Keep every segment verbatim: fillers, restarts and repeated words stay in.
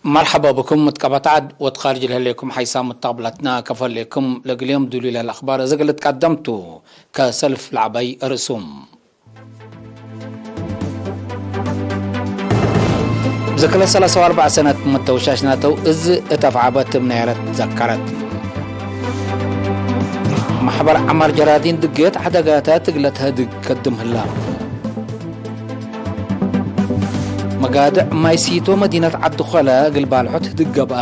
መርሐባ ብኩም። እት ቀበት ዐድ ወእት ካርጅ ለህሌኩም ሐይሳም መታብላትና ከፈሌኩም። ለእግል ዮም ዱሉይ ለህለ አኽባር እዜ እግል ልትቀደም ቱ። ከሰልፍ ለዐባይ ርእሱም። ዝክረ ሰላሳ ወአርበዕ ሰነት መተውሻሽ ናተው እዝ እት አፍዓበት እብ ናይረት ዘከረት። መሕበር ዐማር ጀራዲን ድጌት ዐደጋታት እግለ ተህድግ ከድም ህላ። መጋድዕ ማይ ሲቶ መዲነት ዐዲ ኮለ እግል ባልሖት ህድግ ገብአ።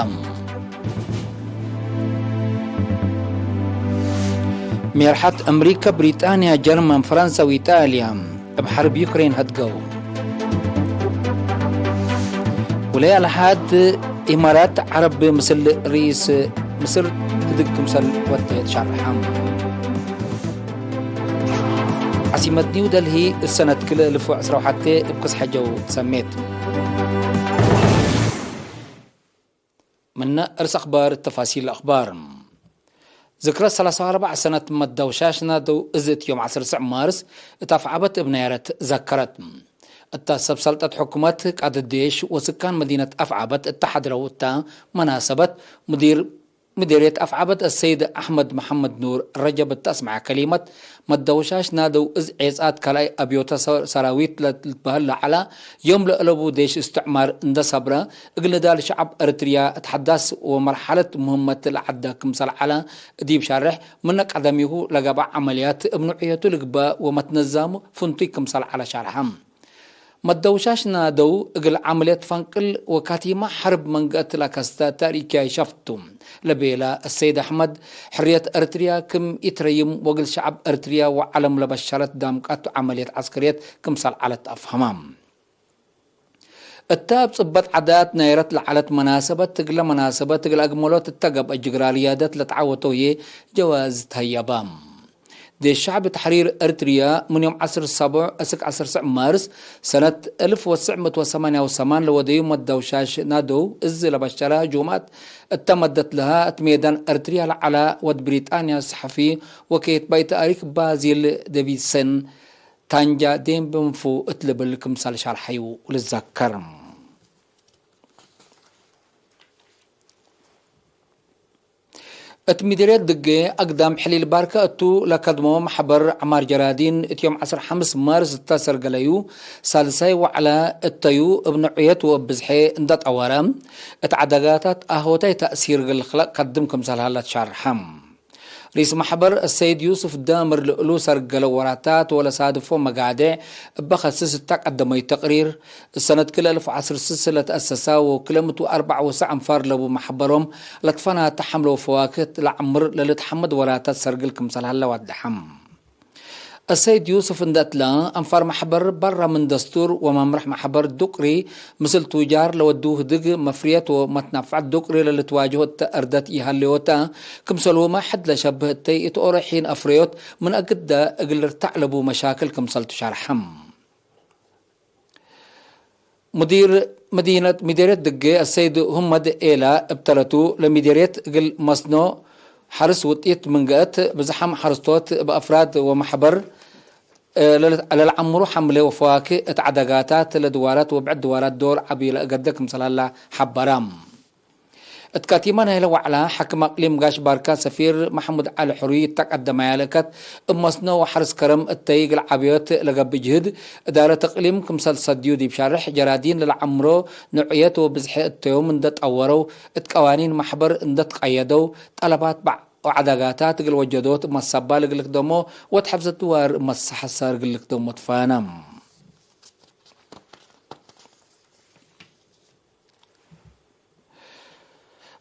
ሜርሐት አምሪከ፣ ብሪጣንያ፣ ጀርመን፣ ፈረንሰ ወኢጣልያ እብ ሐርብ ዩክሬን ሀድገው። ወለይ አልሓድ ኢማራት ዐረብ ምስል ርኢስ ምስር ህድግ ክምሰል ወዴ ተሻርሐ። ዓሲመት ኒው ደልሂ እሰነት ክልኤ እልፍ ወዕስራ ወሐቴ እብ ክስ ሐጀው ሰሜት። ምነ እርስ አኽባር ተፋሲል አኽባር። ዝክረ ሰላሳ ወአርበዕ ሰነት መደውሻሽ ናደው እዝ እት ዮም ዐስር ስዕ ማርስ እት አፍዓበት እብ ናይረት ዘከረት። እተ ሰብ ሰልጠት ሕኩመት፣ ቃድት ዴሽ ወስካን መዲነት አፍዓበት እተ ሐድረው እተ መናሰበት፣ ሙዲር ምዴርየት አፍዓበት አሰይድ አሕመድ መሐመድ ኑር ረጀብ እተ አስመዐ ከሊመት፣ መደውሻሽ ናደው እዝ ዔጻት ካልኣይ አብዮተ ሰ-፣ ሰራዊት ለልትበህል ለዐለ ዮም ለአለቡ ዴሽ እስትዕማር እንደ ሰብረ፣ እግል ንዳል ሸዐብ ኤረትርያ እት ሐዳስ ወመርሐለት ሙህመት ለዐደ ክምሰል ዐለ ዲብ ሻርሕ፣ ምነ ቀደሚሁ ለገብአ ዐመልያት እብ ኖዕየቱ ልግበእ ወመትነዛሙ ፍንቱይ ክምሰል ዐለ ሸርሐ። መደውሻሽ ናደው እግል ዐመልየት ፈንቅል ወካቲማ ሐርብ መንገአት ለከስተ ተእሪክያይ ሸፍቱ ለቤለ አሰይድ አሕመድ፣ ሕርየት ኤረትርያ ክም ኢትረይም ወእግል ሸዐብ ኤረትርያ ወዐለም ለበሸረት ዳምቃት ዐመልየት ዐስከርየት ክምሰል ዐለት አፍሀማ። እተ እብ ጽበጥ ዐዳት ናይረት ለዐለት መናሰበት፣ እግለ መናሰበት እግል አግመሎት እተ ገብአ ጅግራ ርያደት ለተዐወተው ህዬ ጀዋዝ ተህየባ። ዴሽ ሸዕብ ተሕሪር ኤረትርያ ምን ዮም ዐስር ሰቡዕ እስክ ዐስር ስዕ ማርስ ሰነት እልፍ ወትስዕ ምእት ወሰማንያ ወሰማን ለወደዩ መደውሻሽ ናደው እዝ ለበሸረ ጁምዐት እተ መደት ለሀ እት ሜዳን ኤረትርያ ለዐለ ወድ ብሪጣንያ ሰሐፊ ወኬትባይ ተእሪክ ባዚል ደቪድሰን ታንጃ ዴምብንፉ እት ልብል ክምሰል ሸርሐዩ ልዘከር። እት ምዴርየት ድጌ አግዳም ሕሊል ባርከ እቱ ለከድሞ መሕበር ዐማር ጀራዲን እት ዮም ዐስር ሐምስ ማርስ እተ ሰርገለዩ ሳልሳይ ወዕለ እተዩ እብ ንዑየት ወእብ ብዝሐ እንደ ጠወረ እት ዐደጋታት አሆታይ ተእሲር እግል ልክለቅ ከድም ክምሰል ሀለ ትሻርሐ። ርኢስ መሕበር አሰይድ ዩስፍ ዳምር ለእሉ ሰርገለ ወራታት ወለሳድፎ መጋዴዕ እበ ከስስ እተ ቀደመዩ ተቅሪር፣ እሰነት ክልኤ እልፍ ወዐስር ስስ ለተአሰሳ ወክልኤ ምእት ወአርበዕ ወሰዕ አንፋር ለቡ መሕበሮም ለትፈናተ ሐምለ ወፈዋክህ ለዐምር ለልትሐመድ ወራታት ሰርግል ክምሰል ሀለ ወደሐም። አሰይድ ዩስፍ እንደ እትለ አንፋር መሕበር በረ ምን ደስቱር ወመምርሕ መሕበር ዱቅሪ ምስል ቱጃር ለወዱ ህድግ መፍርየት ወመትናፈዐት ዱቅሪ ለልትዋጅሆ እተ እርደት ኢሀሌወተ፣ ክምሰልሁመ ሕድ ለሸብህ እተይ እት ኦሮ ሒን አፍረዮት ምን አግደ እግል ልርታዕ ለቡ መሻክል ክምሰል ትሻርሐም። ሙዲር መዲነት ምዴርየት ድጌ አሰይድ ሁመድ ኤላ እብ ተለቱ፣ ለምዴርየት እግል መስኖ ሐርስ ውጢት ምን ገአት፣ ብዝሓም ሐርስቶት እብ አፍራድ ወመሕበር ለልዓምሩ ሐምሌ ወፈዋክህ እት ዐደጋታት ለድዋራት ወብዕድ ድዋራት ዶር ዐቢ ለእገደ ክምሰል ሀላ ሐበራ። እት ካቲመ ናይለ ወዕላ፣ ሐክም አቅሊም ጋሽ ባርካ ሰፊር መሐሙድ ዐሊ ሕሩይ እተ ቀደማያ ለእከት፣ እብ መስኖ ወሐርስ ከረም እተይ እግል ዐብዮት ለገብእ ጅህድ፣ እዳረት እቅሊም ክምሰል ሰድዩ ዲብ ሻርሕ፣ ጀራዲን ለለዐምሮ ኖዕየት ወብዝሐ እተዮም እንደ ጠወረው፣ እት ቀዋኒን መሕበር እንደ ትቀየደው፣ ጠለባት በዕ ወዐዳጋታት እግል ወጀዶት እብ መሰባል እግል ልክደሞ ወትሐፍዘት ድዋር እብ መሰሐሰር እግል ልክደሞ ትፋነ።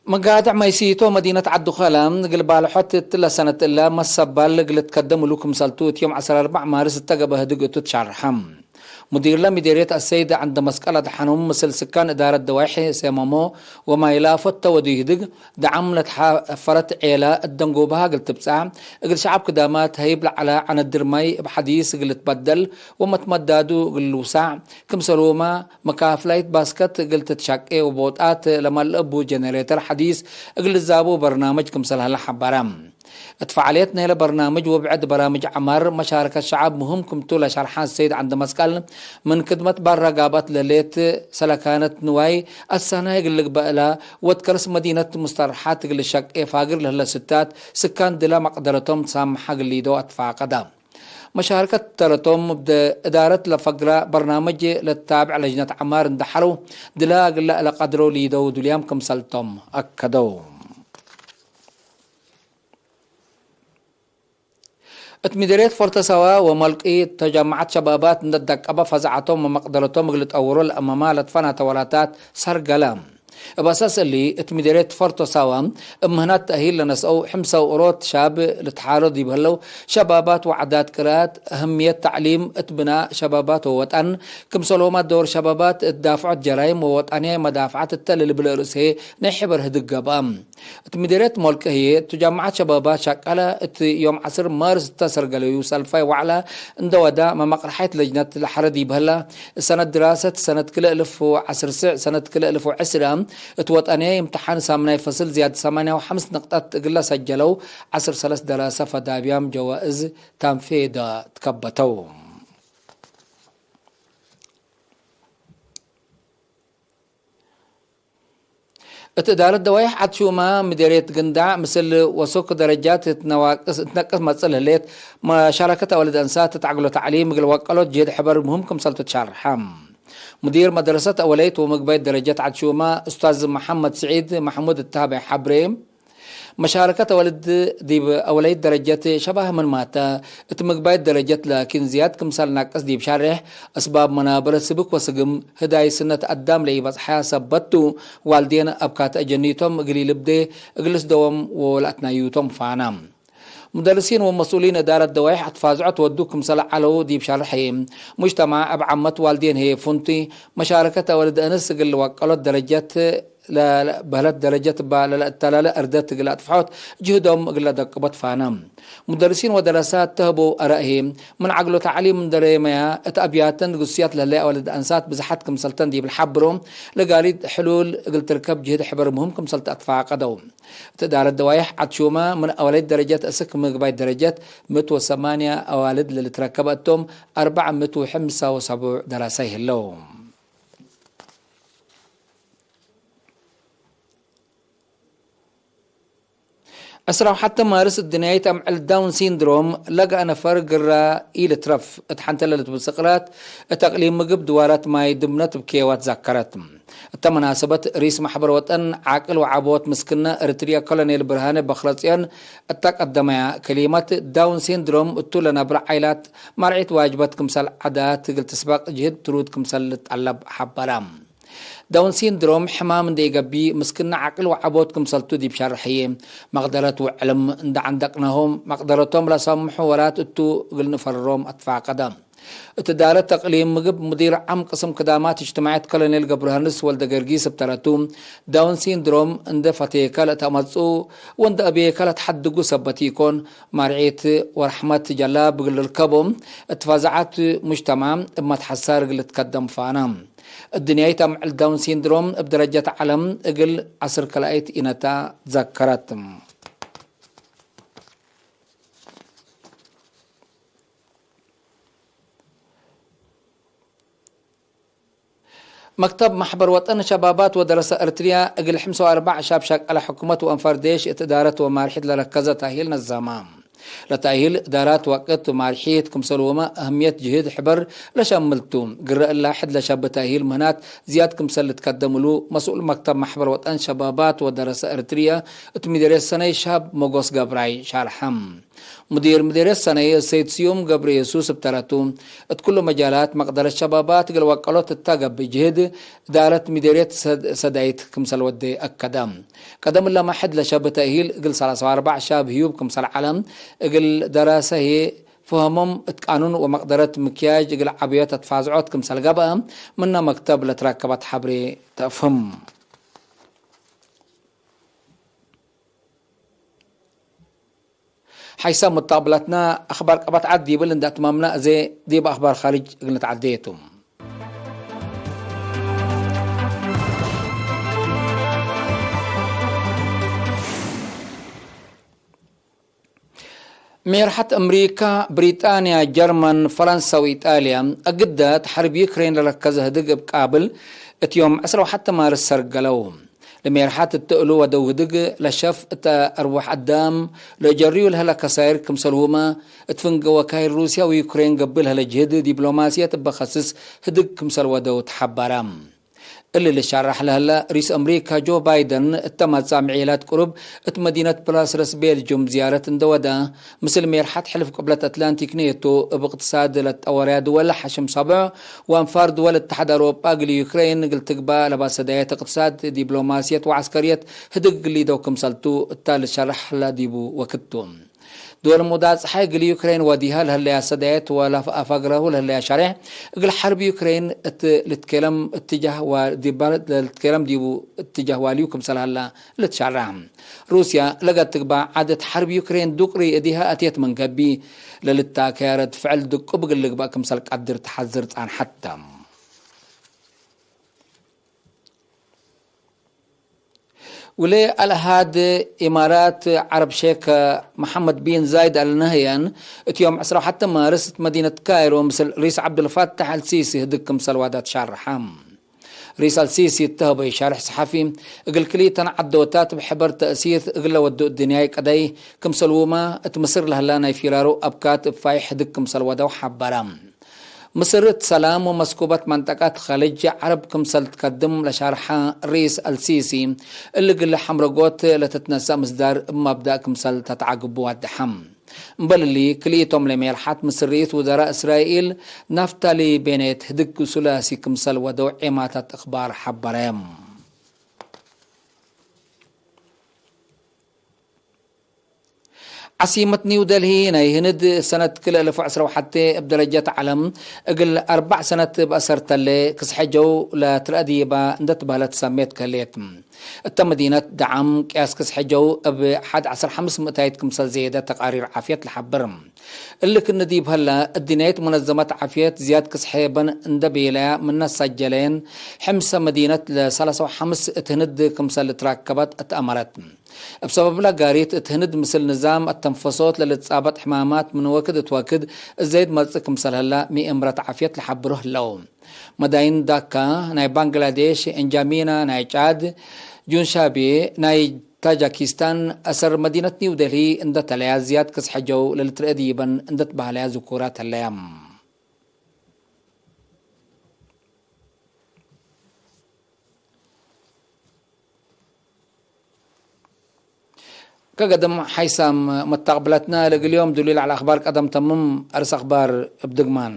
መጋድዕ መይሲቶ መዲነት ዐዲ ኮለ እግል ባልሖት እትለ ሰነት እለ መሰባል እግል ልትከደም እሉ ክምሰልቱ እት ዮም ዐስር አርበዕ ማርስ እተ ገብአ ህድግ እቱ ትሻርሐ። ሙዲርለ ሚዴርየት አሰይድ ዐንደ መስቀል አድሐኖም ምስል ስካን እዳረት ደዋይሕ ሴመሞ ወማይ ላፎት ተወዱይ ህድግ፣ ደዓም ለትሐፈረት ዔለ እት ደንጎብሃ እግል ትብጸሕ፣ እግል ሸዐብ ክዳማት ሀይብ ለዐለ ዐነድር ማይ እብ ሐዲስ እግል ልትበደል ወመትመዳዱ እግል ልውሳዕ፣ ክምሰልሁመ መካፍላይት ባስከት እግል ትትሸቄ ወቦጣት ለመልአ ቡ ጀነሬተር ሐዲስ እግል ልዛቡ በርናመጅ ክምሰል ሀለ ሐበረ። እት ፈዓልየት ናይለ በርናምጅ ወብዕድ በራምጅ ዐማር መሻረከት ሸዐብ ምህም ክምቱ ለሸርሐ ሰይድ ዐንደመስቀል፣ ምን ክድመት ባራ ጋብአት ለህሌት ሰለካነት ንዋይ አሳናይ እግል ልግበእ እላ ወእት ከርስ መዲነት ሙስተርሓት እግል ልሸቄ ፋግር ለህለ ስታት ስካን ድላ መቅደረቶም ትሳምሐ እግል ሊደው አትፋቀዳ። መሻርከት ተረቶም እብ እዳረት ለፈግረ በርናምጅ ለትታብዕ ለጅነት ዐማር እንደ ሐለው፣ ድላ እግለ ለቀድረው ሊደው ዱልያም ክምሰልቶም አከደው። እት ምዴርየት ፎርቶ ሳዋ ወመልቂ ተጀማዐት ሸባባት እንደ ደቀበ ፈዛዐቶም ወመቅደረቶም እግል ጠውሮ ለአመማ ለትፈናተ ወላታት ሰርገለ። እብ አሳስ እሊ፣ እት ምዴርየት ፎርቶ ሳዋ እብ ምህናት ተእሂል ለነስአው ሕምሰ ወእሮት ሻብ ልትሓሮ ዲብ ህለው ሸባባት ወዓዳት ቅርአት፣ አህምየት ተዕሊም እት ብናእ ሸባባት ወወጠን፣ ክምሰልሁመ ዶር ሸባባት እት ዳፍዖት ጀራይም ወወጠንያይ መዳፍዐት እተ ለልብል ርእስ ህዬ ናይ ሕበር ህድግ ገብአ። እት ምዴርየት ሞልቀ ህዬ፣ እቱ ጃምዓት ሸባባት ሸቀለ እት ዮም ዐስር ማርስ እተ ሰርገለዩ ሰልፋይ ወዕለ እንደ ወዳ፣ መመቅርሓይት ለጅነት ለሐረ ዲብ ህላ፣ ሰነት ድራሰት ሰነት ክልኤ እልፍ ወዐስር ስዕ ሰነት ክልኤ እልፍ ወዕስራ እት ወጠንያይ እምትሓን ሳምናይ ፈስል ዝያድ ሰማንያ ወሐምስ ንቅጠት እግለ ሰጀለው ዐስር ሰለስ ደራሰ ፈዳብያም ጀዋእዝ ታንፌዳ ትከበተው። እት እዳረት ደዋይሕ ዐድ ሹመ ምዴርየት ግንዳዕ ምስል ወሱክ ደረጃት እት ነዋቅስ፣ እት ነቅስ መጽእ ለህሌት መሻረከት አወልድ አንሳት እት ዐግሎ ተዕሊም እግል ወቀሎት ጅህድ ሕበር ምህም ክምሰልቱ ትሻርሐ። ሙዲር መድረሰት አወለይት ወምግባይት ደረጀት ዐድ ሹመ ኡስታዝ መሐመድ ስዒድ መሕሙድ እት ሀበ ሐብሬ፣ መሻረከት አወልድ ዲብ አወለይት ደረጀት ሸባህ ምንማተ፣ እት ምግባይት ደረጀት ላኪን ዝያድ ክምሰል ናቅስ ዲብ ሻሬሕ፣ አስባብ መናበረት ስብክ ወስግም፣ ህዳይ ስነት አዳም ለኢበጽሐ ሰበት ቱ፣ ዋልዴን አብካተ አጀኒቶም እግል ኢልብዴ እግል ስደዎም ወለአትናዩቶም ፋና። ሙደርሲን ወመስኡሊን እዳረት ደዋይሕ አትፋዝዖት ወዱ ክምሰል ዐለው ዲብ ሻርሕ ህዬ፣ ሙጅተማዕ እብ ዓመት ዋልዴን ህዬ ፍንቱይ፣ መሻረከት አወልድ አንስ እግል ወቀሎት ደረጀት ለበህለት ደረጀት እባ ለለአተላለ እርደት እግል አጥፍሖት ጅህዶም እግል ለደቅቦት ፋነ። ሙደርሲን ወደረሳት ተህበው አራእ ህዬ፣ ምን ዐግሎ ተዕሊም እንደ ሬመያ፣ እት አብያተን ግሱያት ለህለየ አወልድ አንሳት ብዝሓት ክምሰልተን ዲብ ለሐብሮ፣ ለጋሊድ ሕሉል እግል ትርከብ ጅህድ ሕበር ምህም ክምሰል ተአትፋቀደው። እት እዳረት ደዋይሕ ዐድ ሹመ ምን አወለይት ደረጀት እስክ ምግባይት ደረጀት ምእት ወሰማንያ አዋልድ ለልትረከበ እቶም፣ አርበዕ ምእት ወሐምሳ ወሰቡዕ ደራሳይ ህለው። ዕስራ ወሐተ ማርስ እድንያይት አምዕል ዳውን ሲንድሮም ለገአ ነፈር ግራ ኢልትረፍ። እት ሐንተ ለልትብል ስቅላት እት አቅሊም ምግብ ድዋራት ማይ ድምነት እብ ኬዋት ዛከረት። እተ መናሰበት ርኢስ መሕበር ወጠን ዓቅል ወዓቦት ምስክነ እርትርየ ኮሎኔል ብርሃነ በክረጽዮን እተ ቀደመያ ከሊመት፣ ዳውን ሲንድሮም እቱ ለነብረ ዓይላት መርዒት ዋጅበት ክምሰል ዐዳት እግል ትስበቅ ጅህድ ትሩድ ክምሰል ልትጠለብ ሐበረ። ዳውን ሲንድሮም ሕማም እንዴ ኢገብእ ምስክነ ዓቅል ወዓቦት ክምሰልቱ ዲብ ሸርሕ ህዬ፣ መቅደረት ወዕልም እንዴ ዐንደቅናሆም መቅደረቶም ለሰምሑ ወራት እቱ እግል ንፈርሮም አትፋቀደ። እት እዳረት ተቅሊም ምግብ ሙዲር ዓም ቅስም ክዳማት እጅትማዕየት ኮሎኔል ገብረዮሐንስ ወልደገርጊስ እብ ተረቱ፣ ዳውን ሲንድሮም እንዴ ፈቴከ ለተአመጽኡ ወእንዴ አቤከ ለትሐድጉ ሰበት ኢኮን፣ መርዒት ወረሕመት ጀላብ እግል ልርከቦ፣ እት ፈዛዐት ሙጅተማዕ እብ መትሐሳር እግል ልትከደም ፋና። እድንያይት አምዕል ዳውን ሲንድሮም እብ ደረጀት ዐለም እግል ዐስር ከላኢት ኢነታ ዘከረት። መክተብ መሕበር ወጠን ሸባባት ወደረሰ እርትርያ እግል ሕምሰ ወአርበዕ ሻብ ሸቀለ ሕኩመት ወአንፋር ዴሽ እት እዳረት ወማርሒት ለረከዘ ተእሂል ነዛማ። ለተእሂል እዳራት ወቅት ማርሒት ክምሰልሁመ አህምየት ጅህድ ሕበር ለሸምል ቱ። ግረ እላ ሕድ ለሸብ ተእሂል ምህናት ዝያድ ክምሰል ልትከደም እሉ መስኡል መክተብ መሕበር ወጠን ሸባባት ወደረሰ እርትርየ እት ምዴርየት ሰነይ ሻብ መጎስ ገብራይ ሻርሐ። ሙዲር ምዴርየት ሰነይ ሰይድ ስዩም ገብረ የሱስ እብ ተረቱ፣ እት ኩሉ መጃላት መቅደረት ሸባባት እግል ወቀሎት እተ ገብእ ጅህድ እዳረት ምዴርየት ሰድ-፣ ሰዳይት ክምሰል ወዴ አከደ። ቀደም እለ መሕድ ለሸብ ተእሂል እግል ሰላሳ ወአርበዕ ሻብ ህዩብ ክምሰል ዐለ፣ እግል ደራሰ ህዬ ፍሀሞም እት ቃኑን ወመቅደረት ምክያጅ እግል ዐብዮት አትፋዝዖት ክምሰል ገብአ፣ ምነ መክተብ ለትረከበት ሐብሬ ተአፍህም። ሐይሳም ሙጣብላትና አኽባር ቀበት ዐድ ዲብል እንደ አትማምና፣ እዜ ዲብ አኽባር ኻርጅ እግል ንትዓደየ ቱ። ሜርሐት አምሪካ፣ ብሪጣንያ፣ ጀርመን፣ ፈረንሰ ወኢጣልያ፣ አግደ እት ሐርብ ዩክሬን ለለከዘ ህድግ እብ ቃብል፣ እት ዮም ዕስራ ወሐተ ማርስ ሰርገለው። ለሜርሐት እት እሉ ወደው ህድግ ለሸፍ እተ አርወሕ አዳም ለጀርዩ ለህለ ከሳይር ክምሰልሁመ፣ እት ፍንገ ወካይል ሩስያ ወዩክሬን ገብእ ለህለ ጅህድ ዲፕሎማስየት እበ ከስስ ህድግ ክምሰል ወደው ተሐበረ። እሊ ልሻራሕ ለህለ ሪስ አምሪካ ጆ ባይደን፣ እተ መጻምዕ ዒላት ቅሩብ እት መዲነት ብራስለስ ቤልጁም ዝያረት እንደ ወደ፣ ምስል ሜርሐት ሕልፍ ቅብለት አትላንቲክ ኔቶ፣ እብ እቅትሳድ ለትጠወረያ ድወል ሐሽም ሳብዕ ወአንፋር ድወል እተሓድ አውሮጳ እግል ዩክሬን እግል ትግባእ ለባሰዳየት እቅትሳድ፣ ዲፕሎማስየት ወዐስከርየት ህድግ ሊደው ክምሰልቱ እታ ልሻራሕ ለዲቡ ወክቱ። ድወል ሙዳጽሐ እግል ዩክሬን ወዲሃ ለህለያ ሰዳየት ወለአፋግረሁ ለህለያ ሻሬሕ፣ እግል ሐርብ ዩክሬን እት ልትኬለም እትጃህ ወ-፣ ዲባ ለልትኬለም ዲቡ እትጃህ ዋልዩ ክምሰል ሀላ ልትሻራ። ሩስያ ለገትግባ ዐድ እት ሐርብ ዩክሬን ዱቅሪ እዲሃ አትየት ምን ገብእ፣ ለልታከያ ረድ ፍዕል ድቁብ እግል ልግበእ ክምሰል ቀድር ተሐዝር ጻንሐት ተ። ውሌ አልአሃድ ኢማራት ዐረብ ሼክ መሐመድ ቢን ዛይድ አልነህያን፣ እት ዮም ዕስራ ወሐተ ማርስ እት መዲነት ካይሮ ምስል ሪስ ዐብዱልፋታሕ አልሲሲ ህድግ ክምሰል ዋዳ ትሻርሐ። ሪስ አልሲሲ እተ ሀበዩ ሻርሕ ሰሐፊ፣ እግል ክልኢተን ዐዶታት እብ ሕበር ተእሲት እግል ለወዱ እድንያይ ቀደይ ክምሰልሁመ፣ እት ምስር ለህላ ናይ ፊራሩ አብካት እብ ፋይሕ ህድግ ክምሰል ወደው ሐበረ። ምስር እት ሰላም ወመስኩበት መንጠቀት ከልጅ ዐረብ ክምሰል ትከድም ለሻርሐ ሪስ አልሲሲ፣ እሊ እግል ሐምረጎት ለትትነሰእ ምስዳር እብ መብዳእ ክምሰል ተትዓግቡ ዋድሐ። እምበል እሊ፣ ክልኢቶም ለሜልሐት ምስል ርኢስ ውዘራእ እስራኤል ናፍታሊ ቤኔት ህድግ ሱላሲ ክምሰል ወደው ዔማታት እክባር ሐበረ። ዐሲመት ኒው ደልሂ ናይ ህንድ ሰነት ክልኤ እልፍ ወዕስራ ወሐቴ እብ ደረጀት ዐለም እግል አርበዕ ሰነት እብ አሰር ተሌ ክስሐ ጀው ለትረአ ዲባ እንደ ትበህለት ሰሜት ከሌት። እተ መዲነት ደዓም ቅያስ ክስሐ ጀው እብ ሐድ ዐስር ሐምስ ምእታይት ክምሰል ዜደ ተቃሪር ዓፍየት ለሐብር። እሊ ክእነ ዲብ ሀላ፣ እድንያይት ሙነዘመት ዓፍየት ዝያድ ክስሐ በን እንደ ቤለያ ምነ ሰጀለየን፣ ሕምሰ መዲነት ለሰላሳ ወሐምስ እት ህንድ ክምሰል ልትራከበት እት አመረት። እብ ሰበብለ ጋሪት እት ህንድ ምስል ንዛም አተንፈሶት ለልትጻበጥ ሕማማት ምን ወክድ እት ወክድ እዘይድ መጽእ ክምሰል ህላ ሚ እምረት ዓፍየት ለሐብሮ ህለው። መዳይን ዳካ ናይ ባንግላዴሽ፣ እንጃሚና ናይ ጫድ፣ ጁንሻቤ ናይ ታጃኪስታን፣ አሰር መዲነት ኒው ደልሂ እንደ ተለያ ዝያድ ክስሐ ጀው ለልትረአ ዲበን እንደ ትበህለያ ዝኩራት ህለያ። ከገድም ሓይሳም መታቅብለትና ለእግል ዮም ዱሊል ዐለ አክባር ቀደም ተምም። አርስ አክባር እብ ድግማን።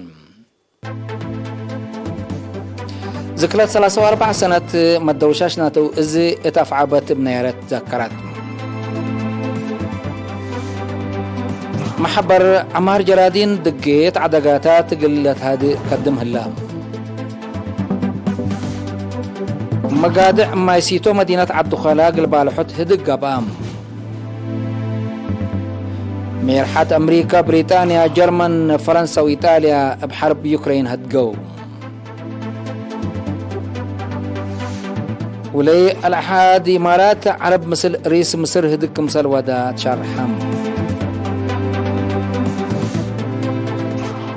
ዝክለት ሰላሳ ወአርበዕ ሰነት መደውሻሽ ናተው እዝ እት አፍዓበት እብ ነያረት ትዘከረት። መሐበር ዐማር ጀራዲን ድጌት ዐደጋታት እግል ለትሃድእ ከድም ህላ። መጋድዕ ማይ ሲቶ መዲነት ዐዱ ከላ እግል ባልሑት ህድግ ገብአ። ሜርሐት አምሪከ፣ ብሪጣንያ፣ ጀርመን፣ ፈረንሰ ወኢጣልያ እብ ሐርብ ዩክሬን ሀድገው። ውለይ አልአሓድ ኢማራት ዐረብ ምስል ሪስ ምስር ህድግ ክምሰል ወዳ ትሻርሐም።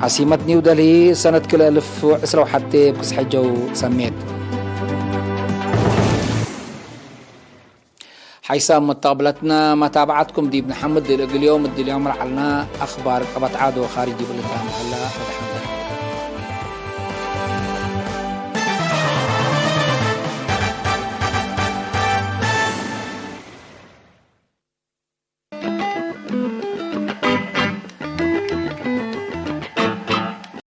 ዓሲመት ኒው ደልሂ ሰነት ክልኤ እልፍ ወዕስራ ወሐቴ እብ ክስሐ ጀው ሰሜት። ሓይሳም መተቅብለትና መታብዓትኩም ዲብ ነሐምድ፣ ለእግል ዮም እድልዮም ለዐልና አኽባር ቀበት ዓዶ ካርጅ ብልታን ሀላ ፈትሐ።